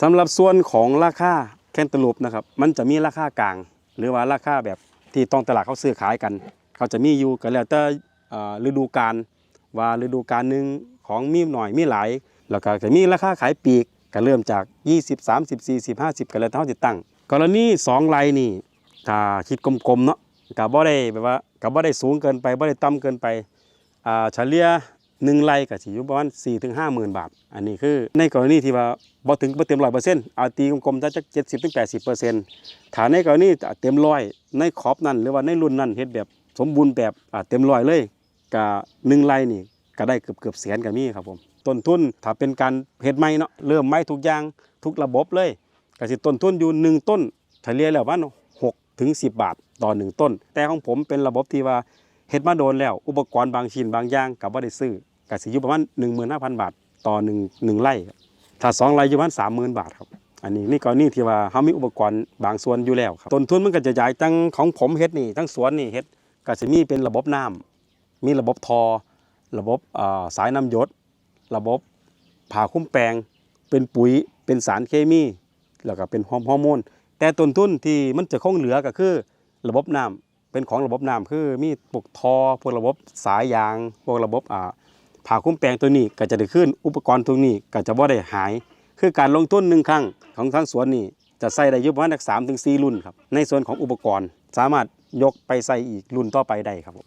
ສຳລັບສ່ວນຂອງລາຄາແຄນຕາລູບນະຄັບ ມັນຈະມີລາຄາກາງ ຫຼືວ່າລາຄາແບບທີ່ທ້ອງຕະຫຼາດເຂົາຊື້ຂາຍກັນ ເຂົາຈະມີຢູ່ ກໍແລ້ວແຕ່ ເອ່ອ ລະດູການ ວ່າລະດູການໜຶ່ງຂອງມີໜ້ອຍມີຫຼາຍ ແລ້ວກໍຈະມີລາຄາຂາຍປີກ ກໍເລີ່ມຈາກ ຊາວ ສາມສິບ ສີ່ສິບ ຫ້າສິບ ກໍແລ້ວແຕ່ເຮົາຊິຕັ້ງ. ກໍລະນີສອງໄຮ່ນີ້ ຖ້າຄິດກົມໆເນາະ ກໍບໍ່ໄດ້ແບບວ່າ ກໍບໍ່ໄດ້ສູງເກີນໄປ ບໍ່ໄດ້ຕ່ຳເກີນໄປ ອ່າ ສະເລ່ຍໜຶ່ງໄຮ່ກໍຊິຢູ່ປະມານ ສີ່ເຖິງຫ້າໝື່ນບາດ. ອັນນີ້ຄືໃນກໍລະນີທີ່ວ່າບໍ່ເຖິງ ບໍ່ເຕັມຮ້ອຍເປີເຊັນ ເອົາຕີກົມໆ ຈະຈັກ ເຈັດສິບເຖິງແປດສິບເປີເຊັນ. ຖ້າໃນກໍລະນີເຕັມຮ້ອຍ ໃນຂອບນັ້ນ ຫຼືວ່າໃນລຸ້ນນັ້ນ ເຮັດແບບສົມບູນແບບ ອ່າ ເຕັມຮ້ອຍເລີຍ ກະໜຶ່ງໄຮ່ນີ້ກະໄດ້ເກືອບໆແສນກະມີຄັບຜົມ. ຕົ້ນທຶນຖ້າເປັນການເຮັດໃໝ່ເນາະ ເລີ່ມໃໝ່ທຸກຢ່າງ ທຸກລະບົບເລີຍ ກະຊິຕົ້ນທຶນຢູ່ໜຶ່ງຕົ້ນ ສະເລ່ຍແລ້ວປະມານຫົກເຖິງສິບບາດຕໍ່ໜຶ່ງຕົ້ນ. ແຕ່ຂອງຜົມເປັນລະບົບທີ່ວ່າເຮັດມາດົນແລ້ວ ອຸປະກອນບາງຊິ້ນບາງຢ່າງກະບໍ່ໄດ້ຊື້ ກະຊິຢູ່ປະມານໜຶ່ງໝື່ນຫ້າພັນບາດຕໍ່ໜຶ່ງ ໜຶ່ງໄຮ່. ຖ້າສອງໄຮ່ຢູ່ປະມານສາມໝື່ນບາດຄັບ. ອັນນີ້ໃນກໍລະນີທີ່ວ່າເຮົາມີອຸປະກອນບາງສ່ວນຢູ່ແລ້ວຄັບ. ຕົ້ນທຶນມັນກະຈະຢາຍ ຈັ່ງຂອງຜົມເຮັດນີ້ ທັງສວນນີ້ເຮັດ ກະຊິມີເປັນລະບົບນ້ຳ ມີລະບົບທໍ່ ລະບົບ ເອ່ອ ສາຍນ້ຳຢົດ ລະບົບຜ້າຄຸມແປງ ເປັນປຸ໋ຍ ເປັນສານເຄມີ ແລ້ວກະເປັນຮອມ ຮອມໂມນ. ແຕ່ຕົ້ນທຶນທີ່ມັນຈະຄົງເຫຼືອກະຄືລະບົບນ້ຳ ເປັນຂອງລະບົບນ້ຳ ຄືມີພວກທໍ່ ພວກລະບົບສາຍຢາງ ພວກລະບົບ ອ່າ ຜ້າຄຸມແປງໂຕນີ້ກະຈະໄດ້ຄືນ ອຸປະກອນໂຕນີ້ກະຈະບໍ່ໄດ້ຫາຍ. ຄືການລົງທຶນໜຶ່ງຄັ້ງຂອງທາງສວນນີ້ ຈະໃຊ້ໄດ້ຢູ່ປະມານຈັກສາມເຖິງສີ່ລຸ້ນຄັບ ໃນສ່ວນຂອງອຸປະກອນ ສາມາດຍົກໄປໃຊ້ອີກລຸ້ນຕໍ່ໄປໄດ້ຄັບຜົມ.